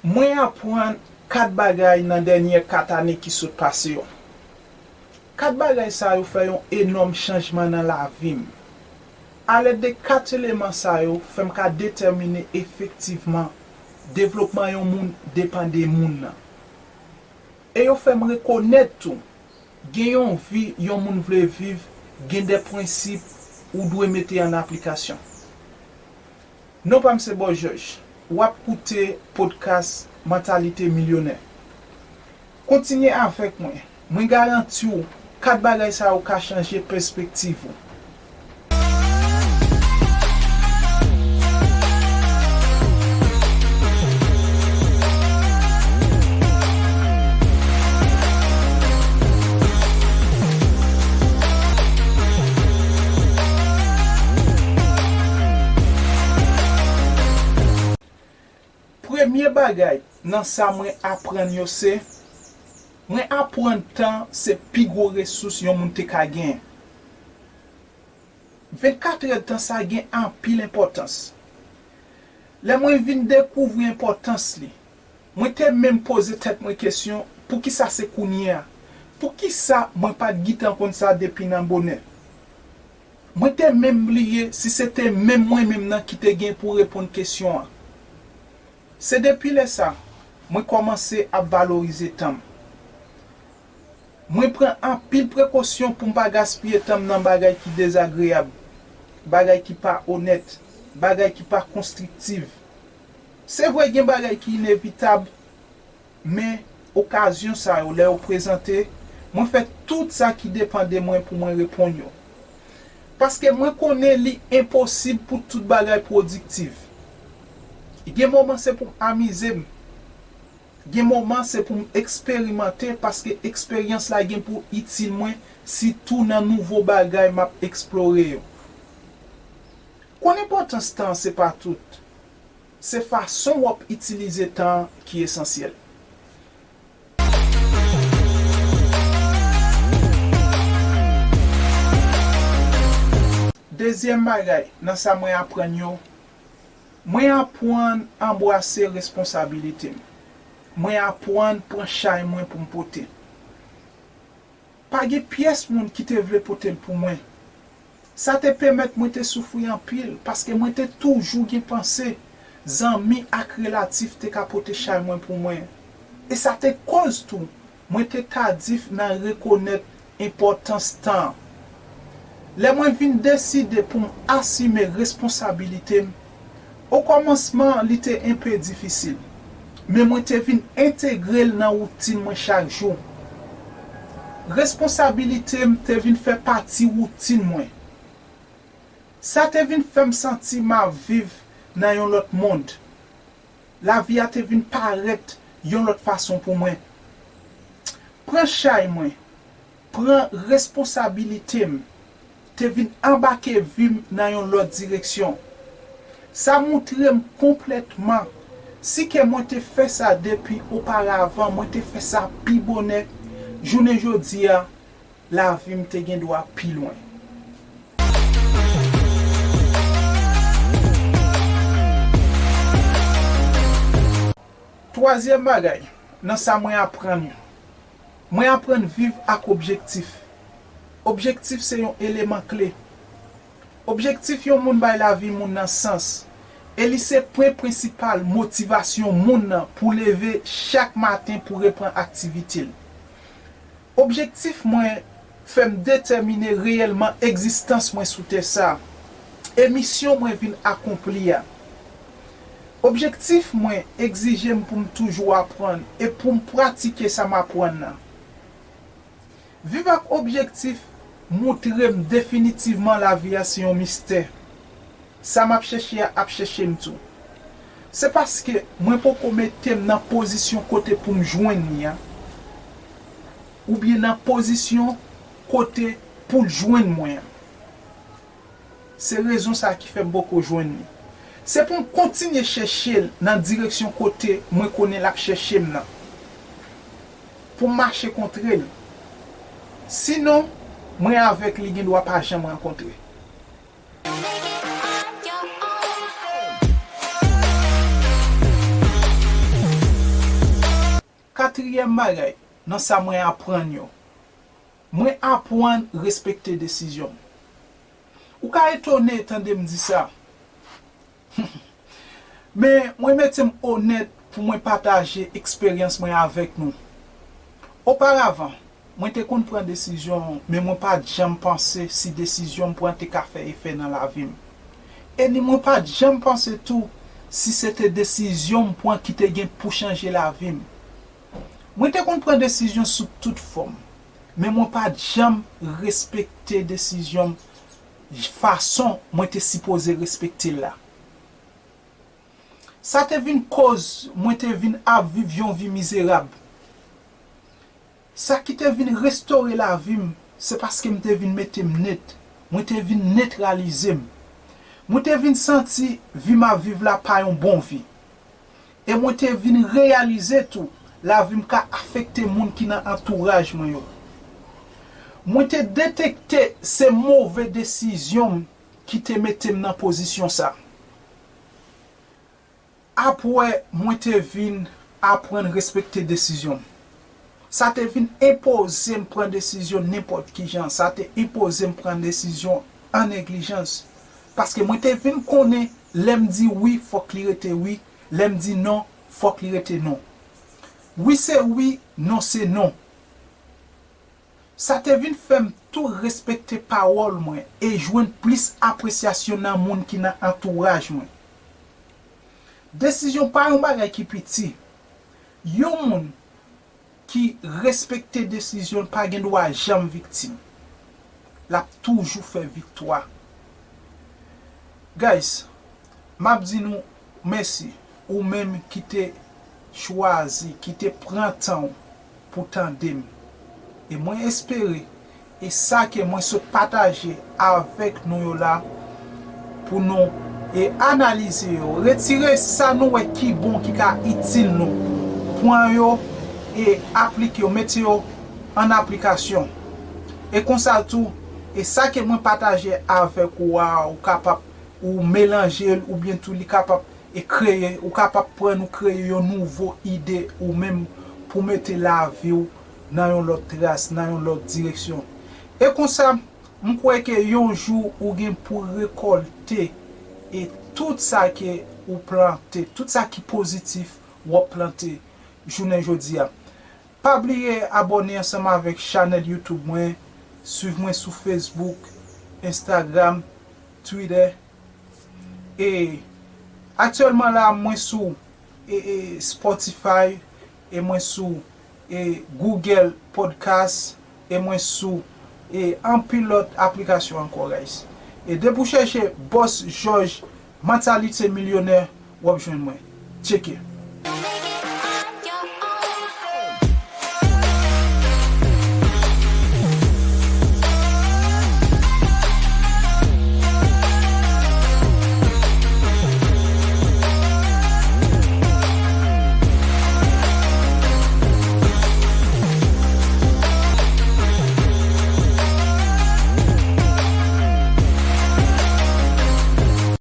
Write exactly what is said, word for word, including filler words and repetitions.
Mwen aprann kat bagay nan dènye kat ane ki sot pase yo. Kat bagay sa yo fè yon enòm chanjman nan lavi m. Alèd de kat eleman sa yo, fè m ka detèmine efektivman devlopman yon moun depann de moun nan. E yo fè m rekonèt tou, gen yon vi yon moun vle viv, gen de prensip ou dwe mete an aplikasyon. Non pa m se Bòjòj. W ap koute podcast Mantalite Milyonè. Kontinye avèk mwen. Mwen garanti w, kat bagay sa yo ka chanje pèspektiv ou. Premye bagay nan sa mwen aprann yo se, mwen aprann tan se pi gwo resous yon moun te ka genyen. Vennkat èdtan sa gen anpil enpòtans. Lè mwen vin dekouvri enpòtans li, mwen te menm poze tèt mwen kesyon, poukisa se kounye a? Poukisa mwen pa t gentan konn sa depi nan bonè? Mwen te menm bliye si se te menm mwen menm nan ki te gen pou reponn kesyon an. Se depi lè sa, mwen kòmanse ap valorize tan m. Mwen pran anpil prekosyon pou m pa gaspiye tan m nan bagay ki dezagreyab, bagay ki pa onèt, bagay ki pa konstriktif. Se vre gen bagay ki inevitab, men okazyon sa yo, lè yo prezante, mwen fè tout sa ki depann de mwen pou mwen reponn yo. Paske mwen konnen li enposib pou tout bagay pwodiktif. Gen moman se pou m amize m. Gen moman se pou m eksperimante, paske eksperyans la gen pou itil mwen, sitou nan nouvo bagay m ap eksplore yo. Konn enpòtans tan an se pa tout. Se fason w ap itilize tan an ki esansyèl. Dezyèm bagay nan sa mwen aprann yo, mwen aprann anbrase responsabilite m. Mwen aprann pran chay mwen pou m pote. Pa gen pyès moun ki te vle pote l pou mwen. Sa te pèmèt mwen te soufri anpil, paske mwen te toujou gen panse zanmi ak relatif te ka pote chay mwen pou mwen. E sa te koz tou mwen te tadif nan rekonèt enpòtans tan an. Lè mwen vin deside pou m asime responsabilite m, okòmansman, li te enpe difisil, men mwen te vin entegre l nan woutin mwen chak jou. Responsabilite m te vin fè pati woutin mwen. Sa te vin fè m santi m ap viv nan yon lòt mond. Lavi a te vin parèt yon lòt fason pou mwen. Pran chay mwen, pran responsabilite m, te vin anbake vi m nan yon lòt direksyon. Sa montre m konplètman, si ke mwen te fè sa depi oparavan, mwen te fè sa pi bonè, jounen jodi a, lavi m te gen dwa pi lwen. Twazyèm bagay nan sa mwen aprann yo, mwen aprann viv ak objektif. Objektif se yon eleman kle. Objektif yon moun bay lavi moun nan sans, e li se pwen prensipal motivasyon moun nan pou leve chak maten pou reprann aktivite l. Objektif mwen fè m detèmine reyèlman egzistans mwen sou tè sa a, e misyon mwen vin akonpli a. Objektif mwen egzije m pou m toujou aprann e pou m pratike sa m aprann nan. Viv ak objektif montre m definitivman lavi a se yon mistè. Sa m ap chèche a ap chèche m tou. Se paske mwen poko mete m nan pozisyon kote pou m jwenn li a, oubyen nan pozisyon kote pou l jwenn mwen an. Se rezon sa a ki fè m poko jwenn li. Se pou m kontinye chèche l nan direksyon kote mwen konnen l ap chèche m nan. Pou m mache kontre l. Sinon, mwen avèk li gen dwa pa janm rankontre. Katriyèm bagay nan sa mwen aprann yo, mwen aprann respekte desizyon m. Ou ka etone tande m di sa. Men mwen mete m onèt pou mwen pataje eksperyans mwen avèk nou. Oparavan, mwen te konn pran desizyon, men mwen pa t janm panse si desizyon m pran te ka fè efè nan lavi m. E ni mwen pa t janm panse tou si se te desizyon m pran ki te gen pou chanje lavi m. Mwen te konn pran desizyon sou tout fòm, men mwen pa t janm respekte desizyon m fason mwen te sipoze respekte l la. Sa te vin koz mwen te vin ap viv yon vi mizerab. Sa ki te vin restore lavi m, se paske m te vin mete m net. Mwen te vin netralize m. Mwen te vin santi vi m ap viv la pa yon bon vi. E mwen te vin reyalize tou, lavi m ka afekte moun ki nan antouraj mwen yo. Mwen te detekte se move desizyon m ki te mete m nan pozisyon sa. Apre, mwen te vin aprann respekte desizyon m. Sa te vin enpoze m pran desizyon nenpòt ki jan. Sa te enpoze m pran desizyon an neglijans. Paske mwen te vin konnen lè m di wi, fòk li rete wi. Lè m di non, fòk li rete non. Wi se wi, non se non. Sa te vin fè m tou respekte pawòl mwen e jwenn plis apresyasyon nan moun ki nan antouraj mwen. Desizyon pa yon bagay ki piti. Yon moun ki respekte desizyon l pa gen dwa janm viktim. L ap toujou fè viktwa. Guys, m ap di nou mèsi, ou menm ki te chwazi, ki te pran tan w pou tande m. E mwen espere, e sa ke mwen sot pataje avèk nou yo la, pou nou e analize yo, retire sa nou wè ki bon, ki ka itil nou, pran yo e aplike yo, mete yo an aplikasyon. E konsa tou, e sa ke mwen pataje avèk ou a, ou kapab ou melanje l, oubyen tou li kapab e kreye, ou kapab pran ou kreye yon nouvo ide ou menm pou mete lavi w nan yon lòt tras, nan yon lòt direksyon. E konsa, m kwè ke yon jou ou gen pou rekòlte e tout sa ke ou plante, tout sa ki pozitif w ap plante jounen jodi a. Pa bliye abòne ansanm avèk chanèl YouTube mwen, swiv mwen sou Facebook, Instagram, Twitter. E aktyèlman la, mwen sou e, e, Spotify, e mwen sou e, Google Podcast, e mwen sou e, anpil lòt aplikasyon ankò, guys. E depi w chèche Boss George, Mantalite Milyonè, w ap jwenn mwen. Tcheke.